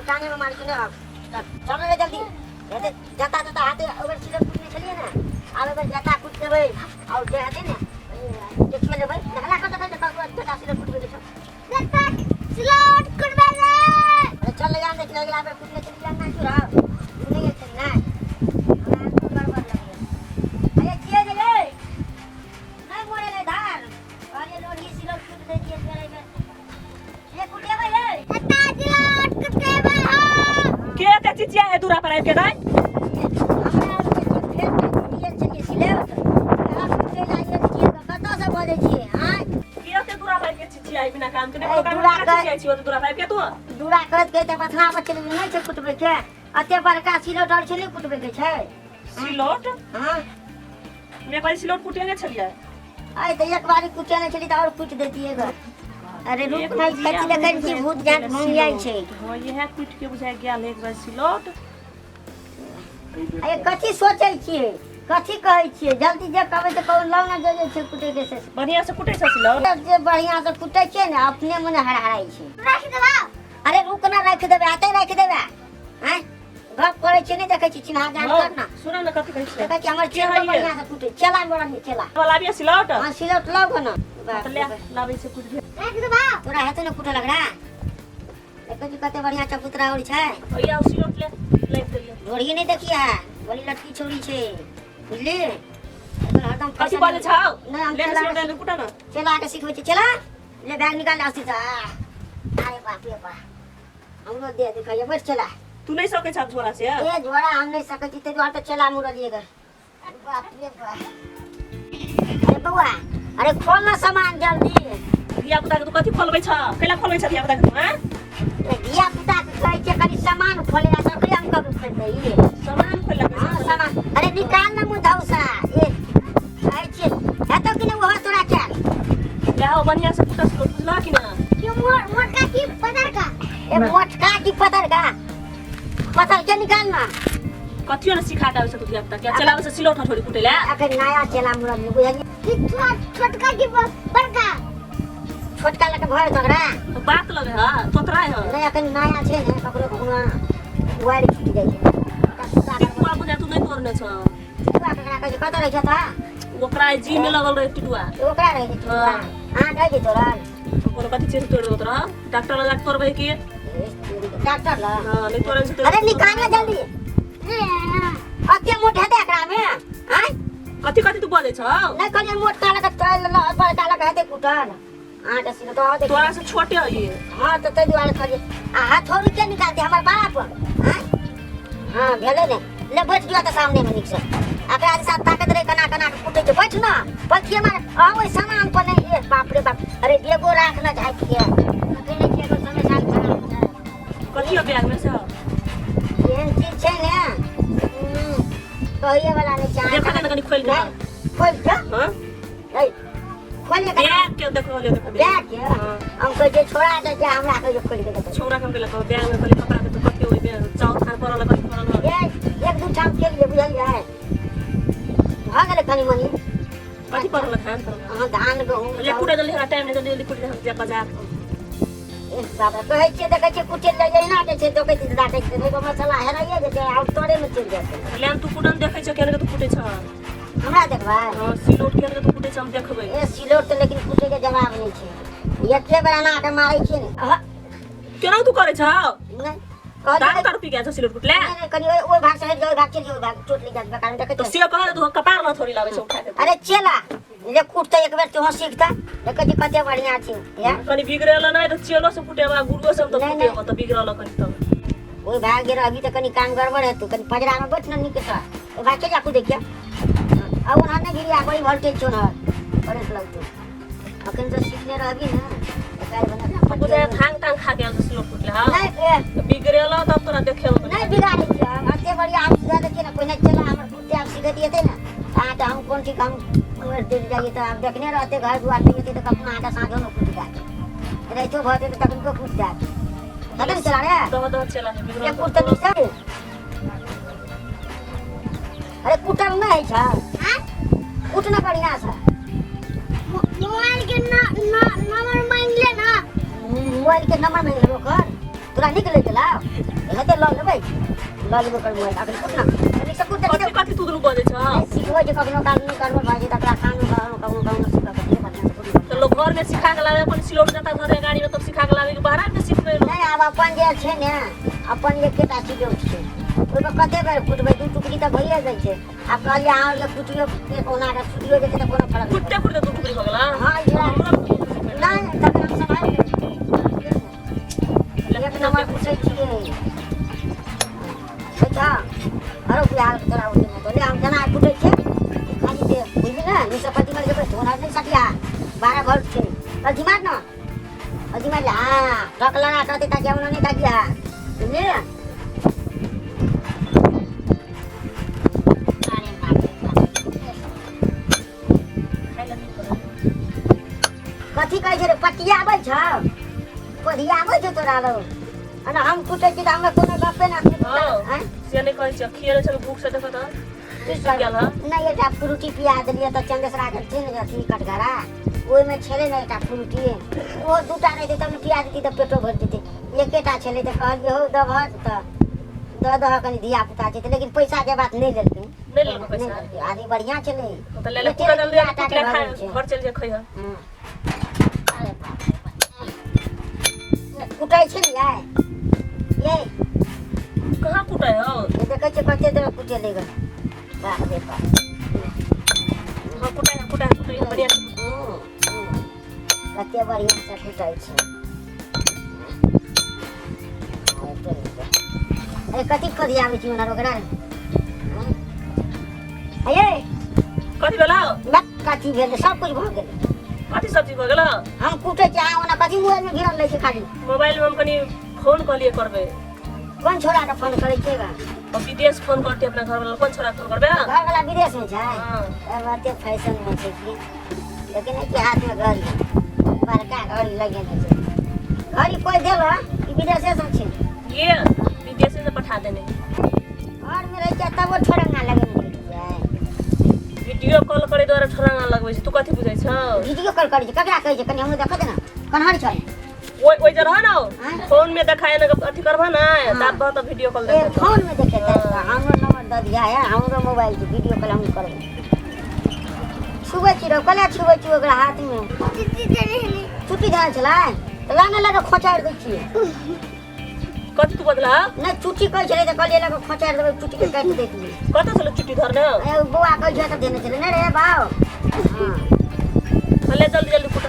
टांगे में मार के ना। चल रे जल्दी। हेतै जता जता हाथे ओकर सिलौट कुटने छलियै ने, आब एकर जता कुट देबै और जे हेतै ने देखिए लेबै। देखला कत कत कत जता सिलौट कुटबै के छौ। जता सिलौट कुटबै रे। अरे चल ले जान, देख ले अगला बेर कुटने चलि जान ना चुरा नहीं गेल छली ना, हमरा गड़बड़ लगैया। अरे किए ने रे नहीं मोड़े ले धार। अरे लोढ़ी सिलौट कुट दै छियै तोरे बेर। ये कुटेबै रे। जता सिलौट कुटेबै हो। के एते चिचिया है दूरा पर आबि के दाइ? हमरा आरके जे फेर कुटियल छलियै सिलौट, वएह कुटै ला आयल छियै तऽ कतऽसँ बजै छियै आँय? के एते दूरा पर आबि के चिचिया है बिना काम के? ए, कोनो काम दूरा के कर- चिचिया छी ओते दूरा पर आबि के तू? दूरा करैत करैत बथना पर चलि गेलियै, नहि छै कुटबै के। एते बड़का सिलौट आओर छै, नहि कुटबै के छै? सिलौट? हँ। मे कहै सिलौट कुटेने छलियै। आइ तऽ एक बारी कुटेने छली तऽ आओर कुटि दैतियै ग। अरे रुक नहि, कथी देखै छी, भूत जात भंग जाइ छै। हँ, इएह कुटि के बुझाइ गेल एक बार सिलौट। अरे कथी सोचै छियै, कथी कहै छियै? जल्दी जे कहबै तऽ कहू, लौ ने जे जे छै कुटै के से। बढ़िया से कुटै छै सिलौट? जे बढ़िया से कुटै छियै ने, अपने मने हड़हड़ाइ छै। राखि देबा। अरे रुक ना, राखि देबै, आते राखि देबै। आँय, गप करै छियै नहि देखै छी, चिन्हा जान कर ना। सुन ने, कथी कहै छियै? देखै छी हमर के चेला हइए? बढ़िया से कुटै चेला, बड़ा नीक चेला। लाबियै सिलौट? हाँ, सिलौट लाउ गो ना। तऽ ले, लाबै छै कुटि के। राखि देबा। तोरा हेतौ ने कुटल एकरा? देखै छी कते बढ़िया चबूतरा और छै। भैया, ओ सिलौट ले लाबि देलियै। ढोरी नहि देखिए, बड़ी लटकी छौरी छै, बुझली? एकर हरदम कथी फैशन। बाजै छौ? नहि, हम ले चेला सिलौट ले, कुटा ना। चेला के सिखबै छी। चेला ले, बैग निकाल ले अस्सी से। अरे बाप रे बाप, हमरो देह दुखाइए। बैठ चेला। तू नहि सकै छ झोरा से? ए झोरा हम नहि सकै छी, ताहि दुआरे तऽ चेला मुड़लियै गे। अरे बाप रे बाप। अरे बौआ, अरे खोल ना सामान जल्दी। धिया पुता के तू कथी खोलबै छ? कैला खोलबै छ धिया पुता के तू? हैं, धिया पुता के कहै छै कनि सामान खोले ला, तऽ ओकरे हम कभी खोलि दैयै? सामान खोलि हाँ, सामान। अरे निकाल ना मुँह धौसा। ए कहै छियै हेतौ कि नहि ओहो तोरा चल। ले, बढ़िया से कुटस, बुझलह कि ना? क्यों, मोटका की पतर का? ए मोटका की पतर का? पतर के निकाल ना। कथियो ने सिखा के आबै छ तू धिया पुता के? चलाबै छ सिलौट हथौड़ी कुटै ला। अखन नया चेला मुड़ल, बुझलियै? कि छोटका की बड़का? छोटका लके भर तोरा तो बात लगे ह तोतरा ह। नहि, अखन नया छै ने, ककरो ककरो वायर छूटि जाइ छै। टिटुआ बुझा तू नहि तोड़ने छ? टिटुआ ककरा कहै छै? कतऽ रहै छै तऽ? ओकरा जी में लगल रहे टिटुआ। ओकरा रहै छै टिटुआ? अहाँ रहै छै तोड़ल? कोनो कथी चीज तोड़ देत रह? डॉक्टर लग जाके तोड़बै की? डॉक्टर लग। हां, नहि तोड़ै छै तो। अरे निकाल ना जल्दी। अते मोट हेतै एकरा में? आँय? कथी कथी तू बजै छ? नहि कहलियै मोट कालक चल बड़का लक हेतै कुटल अहाँके सिल तो देख। तोरा से छोटे है ये। हाँ, तऽ ताहि दुआरे कहलियै। आ हथौड़ी के निकालते हमर बाप? आँय? हाँ, भेलै ने। ले बैठ जो तऽ सामने में नीक से। एकरा जे साथ ताकत रहे, कना कना के कुटै छै। बैठ ना, बैठिए मार आ ओहि सामान पर नहि। ए बाप रे बाप, अरे बेगो राख ना झाँकि के। देखै नहि छियै, एगो समय साल खराब छै। कथी हो बैग में से? एहन चीज छै ने, कहैए वाला नहि छै। देखा ने कनी खोलि के। खोलि के? हाँ। ए, खोलि के। बैग के देखो ले, देखो। बैग के? हाँ। हम कहै छियै छोड़ा दे जे, हमरा कहै छै खोलि के देखो। छौड़ा के हम कहलियै बैग में, कहलियै कपड़ा के तो कथी ओइ बैग चाउ थान पड़ल, कथी पड़ल? ए, एक दू ठाम केलियै, बुझलियै? भऽ गेलै कनि मनि। कथी पड़ल? धान पड़ल? अहाँ धान गहूम। ले कुटे जल्दी, हमरा टाइम नहीं, जल्दी जल्दी कुटे, हम जा बाजार। ए बाबा, कहै छियै देखै छियै कुटे लए एहिना जे छै, देखै छियै राखै छियै, एगो मसाला हेराइए जेतै आ तोरे मे चलि जेतै। ले, तू कुटन देखै छ केना के तू कुटे छ। हमरा देखबै? हां, सिलौट केना के तू कुटे छ, हम देखबै। ए सिलौट तऽ लेकिन कुटे के जवाब नहि छै। एके बेर एना के मारै छियै ने। अहाँ केना तू करै छ? नहि कहलियै। दारू तारू पी के आयल छ सिलौट कुटले? नहि नहि, कनि ओहि ओहि भाग से हटि जाउ, ओहि भाग चलि जाउ, ओहि भाग चोट लागि जायत बेकार में, देखै तो छियै। से कह तू कपार में थोड़ी लाबै छ उठा के। अरे चेला ले, कुटतै एक बेर तोहूँ सीखतै। देखै छी कते बढ़िआँ छै या। कनि बिगड़ल नहि तऽ चेलो से कुटेबा, गुरुओ से हम तऽ नहि, कुटेबा तऽ बिगड़ल कनि तऽ। ओहि भाग गेल अभी तऽ कनि काम गड़बड़ हेतौ। कनि पजरामे बैठ ने नीक से, ओहि भाग चलि जा कुदै के आ ओना नहि गिरिया, बड़ी वोल्टेज छौ ने, करेंट लगतौ। अखन तऽ सीखने रहबी ने तऽ काल्हि बना। बुझाय भांग तांग खा के आयल छ सिलौट कुटले? हाँ। नहि ए, बिगड़ल तब तोरा देखेबो। नहि बिगाड़ै छियै हम, एते बढ़िआँ हम सिखा दै छियै ने। पहिने चला हमर कुत्ते आब सिखैत हेतै ने अहाँ तऽ। हम कोन ठीक, हम उमर चलि जाइए तऽ आब देखने रहतै, घर दुआर नहि हेतै तऽ कखनो अहाँके साँझोमे कुटि जायत, राइतो भऽ जेतै तखनको कुटि जायत। खतम चला रे। दह दह चला है बिगड़ल। एक कुट तऽ नीक से। अरे कुटल नहि होइ छै। हाँ? कुटना बढ़िआँ से। मोबाइल के न न नंबर मांग ले ना। मोबाइल के नंबर मांगि लेबो कर। तोरा नीक लागि गेलौ? हेतै लऽ लेबै, लऽ लेबै ओकर मोबाइल। अखन कुट ना, नीकसँ कुट। कथी देखी। कथी तू दुनू बजै छ? सिखबै छै कखनो काल, नहि करबो भऽ जेतै तकरा कान कखनो कखनो कखनो सिखऽ के दियौ बढ़िआँ से कुट। तऽ लोग घर में सिखा के लावे अपन सिलौट जाता धरे गाड़ी में, तब सिखा के लावे के बाहर के सिखबै लोग? नहि, आब अपन जे छै ने, अपन एकेटा सिलौट छै, ओहिमे कते बेर कुटबै? दू टुकड़ी तऽ भइए जाइ छै। आब कहलियै अहाँ आरके कुटियो के कोना के छुटियो जेतै तऽ कोनो फरक नहि। कुटते कुटते दू टुकड़ी भऽ गेला। हँ, ई जरा- हमरा तऽ बहुत सिखबै। नहि, तखन हम सम्हारि लेबै। एक नंबर पूछै छियै। बैठा अरे बिहार के तोरा उठे तो ले, हम केना कुटै छियै खाली दे, बुझली ने? नीचा पलटी मारि के बैठ, ओना नहि सटिया। 12 वोल्ट छै, पलटी मार न, पलटी मार ले। हाँ, ट्रक लगा करते ताकि हम नहीं ताकिया, बुझली? अरे बाप रे बाप। खाइ लए नहि करब। कथी कहै छै रे? पटिया आबै छौ? पढ़िया आबै छौ तोरा लग? आ हम कुटै छी तऽ हमरा कोनो गप्पे ना। हँ। आँय? से नहि कहै छियै, खियेले छल भूख से, देखऽ तऽ गेल हँ। नहि, एकटा फ्रूटी पिया देलियै तऽ चंदेसरा के छै ने अथी कटघरा, ओहिमे छलै ने एकटा फ्रूटी, ओ दूटा रहितै तब ने पिया देती तऽ पेटो भरि जेतै। एकेटा छलै तऽ कहलियै हौ दबहक तऽ दऽ दहक, कनि धिया पुता छै तऽ। लेकिन पैसा के बात नहि लेलकै। नहि लेलकै पैसा? नहि लेलकै। आदमी बढ़िआँ छलै। तऽ ले ले, एते कुटा जल्दी आटा कुटले के खा, भरल छै। घर चलि जा, खैहऽ। हँ। अरे बाप रे बाप। कुटै छै ने यार ये। कहाँ कुटै हौ? ये देखै छियै कते देर कुटेलै ग, बाप रे बाप। हँ, कुटै है, कुटै है, कुटै है बढ़िआँ से। कते बढ़िआँ से कुटै छै। अरे कथी खोदियाबै छी ओना ओकरा? अये। कथी भेलौ? बक, कथी भेलै? सब कुछ भऽ गेलै। कथी सब्जी भऽ गेलौ? हम कुटै छी, अहाँ ओना कथी मोबाइल में भिड़ल रहै छी खाली? मोबाइल में हम कनि फोन कहलियै करबै। कोन छोड़ा के फोन करै छियै गा? और विदेश फोन करते अपना घर वाला, कोन छोरा फोन करबे? घर वाला विदेश में छै? हाँ। अब एते फैशन में छै कि लेकिन के हाथ में घड़ी, बड़का घड़ी लगेने छै। घड़ी कोई देल ई विदेशे से छै? ये विदेशे से पठा देने। घर में रहै छै तबो छोरंगा लगेने रहै छै। वीडियो कॉल करे द्वारा ठोरंगा लगबै छै, तू कथी बुझै छौ? वीडियो कॉल करै छै? ककरा कहै छै? कनि हमरो देखत ने, कन्हर छै? ओइ ओइ जे रह न। आँय? फोन में देखाय न, अथी करबह न, तब तऽ वीडियो कॉल ए देखेतौ। फोन में देखेतै तऽ हमरो नंबर दऽ दिया है, हमरो मोबाइल छै, वीडियो कॉल हम करबै। छुबै छी रौ, कला छुबै छी ओकरा हाथ में? चुट्टी देने हली। चुट्टी धरल छलै तऽ लाने लऽ कऽ खोचारि दै छियै। कथी तू बदला? नहि, चुट्टी कहै छलै तऽ कहलियै लऽ कऽ खोचारि देबै, चुट्टी के काटि दैतियै। कतऽ छलै चुट्टी धरने? ए, ओ बौआ कहै छै तऽ देने छलै। नहि रे बाउ, हँ। ले, जल्दी जल्दी कुट।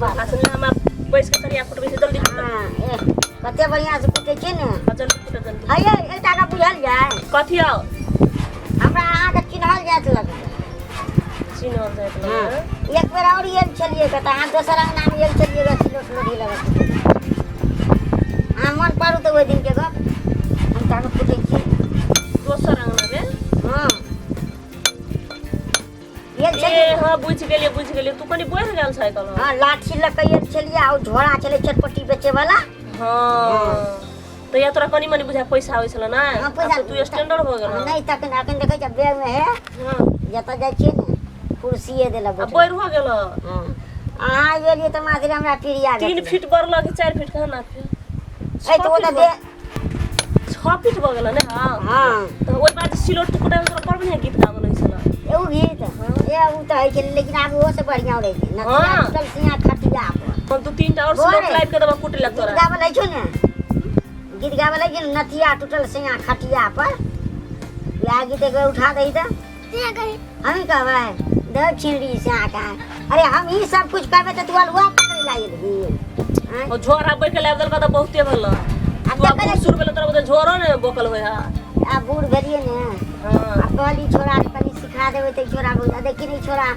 भाषण हम बैस के सरिया कुटबै छै, जल्दी कुट। हँ, ए, कते बढ़िआँ से कुटै छै ने। हाँ, जल्दी कुट, जल्दी। है, एकटा के बुझल जाय। कथी आओ? हमरा अहाँके चिन्हल जायत लगै। चिन्हल जाइत हँ। लगे? एक बेर आओर आयल छलियै तऽ अहाँ दोसर अंगनामे आयल छलियै ग, सिलौट लोढ़ी लगत। अहाँ मन पारू तऽ ओहि दिनके गप, हम तऽ अहाँके कुटै छी। दोसर अंगना में? हँ, आयल ए छलियै। हाँ, बुझि गेलियै, बुझि गेलियै। तू कनि बढ़ि गेल छै कल। हँ, लाठी लऽ कऽ आयल छलियै आ ओ झोरा छलै चटपटी बेचै वाला। हाँ, तऽ या तोरा कनि मनि बुझा पैसा आबै छल ने? हाँ, पैसा। आब तऽ तू स्टैंडर्ड हो गेल। नहि, तखन अखन देखै छियै बैग मे है। हाँ। जतऽ जाइ छियै ने, कुर्सिए देलक आ बैठे। बढ़ि हो गेल। हँ, अहाँ गेलियै तऽ मात्र हमरा पीरिया 3 गेल। फीट बढ़ल कि 4 फीट, कहाँ नापी? ए तऽ ओ तऽ दे 6 फीट भऽ गेल ने? हाँ। हाँ। तऽ ओहि बाद सिलौट तू कुटाइ तोरा बड़ बढ़िआँ गीत गाबल होइ छल। एगो गीत ए ओ तऽ होइ छलै, लेकिन आब ओहो से बढ़िआँ रहै छै। हाँ। नथिया सिंहा खटिया पर। हम दू तीन टा और बोल सिलौट रे। लाबि के देबऽ कुटै लए गीत तोरा। गाबल होइ छौ ने? गीत गाबल होइ छै ने, नथिया टूटल सिंहा खटिया पर, वएह गीत एक बेर उठा दही तऽ। ते कही। हम कहबै दो छिनरी से आका। अरे, हम ही सब कुछ करबै तऽ तू अलुआ पकड़े लागि गेलही? आँय? और झोरा बैठ के लाबि देलकऽ तऽ बहुते भेल। आब तू आब देखै बूढ़ सूढ़ भेल, तोरा बुझे झोरो ने बोकल होइ है। आब बूढ़ भेलियै ने। हाँ। आ कहली छोड़ा के कनि सिखा देबै तऽ ई छोड़ा बुझ, आ देखी ने, ई छोड़ा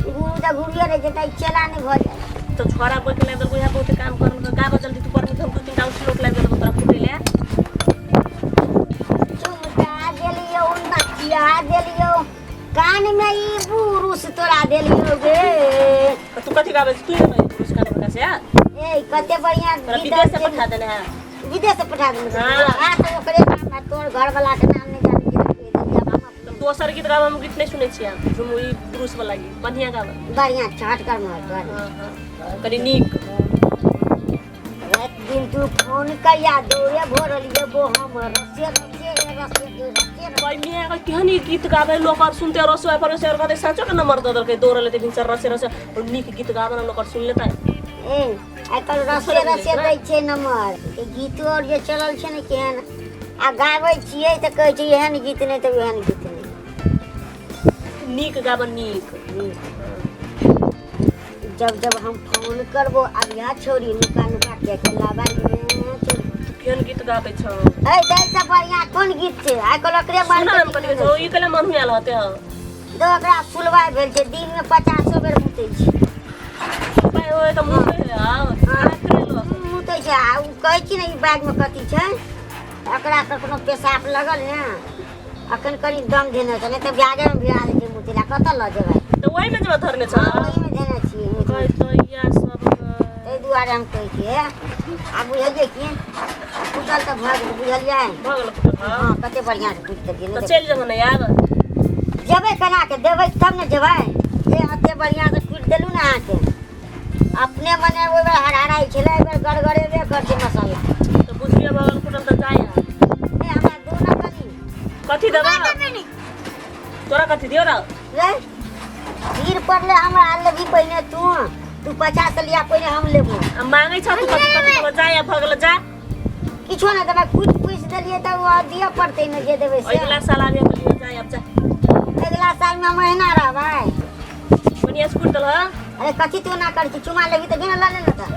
गुरु तऽ गुरुए रहै छै तऽ ई चेला नहि भऽ जाइ। तऽ झोरा बैठ के लाबि देलकौ, इएह बहुते काम करल। गाबऽ जल्दी तू पढ़, हम दू तीन टा सिलौट लाबि देबौ तोरा कुटै लए। झुमका देलियौ, नथिया देलियौ, कान में ई बुरुस तोरा देलियौ गे। तऽ तू कथी गाबै छी? तू ही ने पुरुष कान बका से। ए, कते बढ़िया तोरा गीत विदेश से छै। पठा देने है। विदेश से पठा देने छै? हाँ। हाँ, तऽ ओकरे नाम आ तोर घर वाला के नाम नहि जानै छी तऽ कहि देलियै। आब हम दोसर गीत गाबऽ, हम गीत नहि सुनै छियै। झुमु ई पुरुष वाला गीत बढ़िआँ गाबऽ। बढ़िया छाट कर में कर। हाँ हाँ, कनि नीक। राति लेकिन तू फोन कहिया दौड़े भोरल एबो हम रसे रसे रसे रसे रसे। भाई मियाँ का केहन ई गीत गावे लोग और सुनते रसोई पर से और कहते साचो के नंबर दे देलकै दौड़े लेते भिनसर रसे रसे और नीक गीत गावे लोग और सुन लेता। ए आइ काल्हि रसे रसे दै छै नंबर। ई गीतो और जे चलल छै ने केहन आ गाबै छियै तऽ कहै छै एहन गीत नहि तऽ ओहन गीत नहि। नीक गावे नीक। जब जब हम फोन करबो अब यहाँ छोरी नुका नुका के लाबा केहन गीत गाबै छौ? ए दाइ से बढ़िया कोन गीत छै आइ काल्हि ओकरे सुना मार्केटिंग हम कथी कहै छौ ई कले मन आयल होते हो। दो ओकरा सुलवाइ भेल छै दिन में 50 बेर मुतै छै। पाइ होय तऽ मुँह है आव करे लो मुतै छै आ उ कहै छी ने ई बैग में कथी छै एकरा कखनो पेशाब लगल ने अखन कनि दम देने छै नहि तऽ बैगे में भिड़ा दै छै मुतै ला कतऽ लऽ जेबै? तऽ ओहि में जेबै धरने छौ? ओहि में देने छियै। कहै तो इएह सब ताहि दुआरे हम कहै छियै आ बुझलियै की फूटल तऽ भऽ गेल बुझलियै? भऽ गेल फुटल। हँ कते बढ़िआँ से फूटि देलियै। तऽ चलि जेबै ने आब? जेबै केना के देबै तब ने जेबै। जे एते बढ़िआँ से कुटि देलहुँ ने अहाँके अपने मने ओहि बेर हरहराइ छलै एहि बेर गड़गड़ेबे कर छै मसाला। तऽ बुझलियै भऽ गेल फुटल तऽ जाय आब। ए हमरा दू ना कनि। कथी देबै? तोरा कथी दियौ रे? रे भीड़ पड़ले हमरा लेबही पहिने तू तू 50 लिया पहिने हम लेबो। आ मांगै छौ तू कथी कथी देबै? जाय आब भऽ गेल जा। किछो नहि देबै कुटि पीस देलियै तऽ ओ दिअ पड़तै ने जे देबै से। अगिला साल आबियै तऽ लिअ जाय आब जा। अगिला सालमे हम एहिना रहबै। बढ़िआँ से कुटि देलह? अरे कथी तू ना करै छी चुमा लेबही तऽ बिना लऽ ले ने तऽ।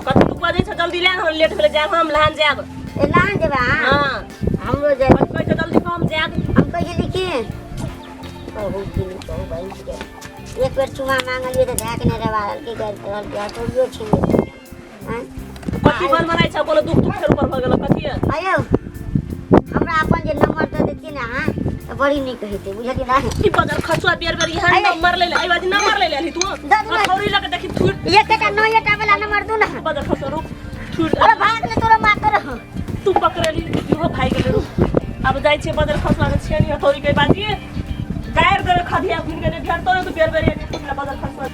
कथी तू बजै छौ जल्दी ले हम लेट भेलै जायब हम लहान जायब। ए लहान जेबै अहाँ? हँ हमरो जायब। कथी कहै छौ जल्दी हम जायब। हम कहै छली की कहू की नहि कहू बहिन के एक बेर चुमा मांगलियै तऽ धए के नहि रेवा रहल की रहल कि हथौड़ियो छीन लेलकै। कथी बन बनाइ छौ कोनो दुख दुख फेर ऊपर भऽ गेल कथी? आयौ हमरा अपन जे नंबर दऽ देतियै ने अहाँ तऽ बड़ी नीक हेतै बुझलियै ने? ई बदल खसुआ बेर बेर यहाँ नंबर ले ले एहि बाजी नंबर ले ले तू हथौड़ी लऽ के देखी थुर एकटा 9 वाला नंबर दू ना। बदल खसुआ रुक थुर। अरे भाग ले तोरा मार तोरा। तू पकड़ली इहो भागि गेलै रुक। अब जाइ छियै बदल खसुआ के छियनी हथौड़ी के बाजी गारि देबै खधिया घुनि के नहि भेटतौ ने तू बेर बेर एने बदल खसुआ।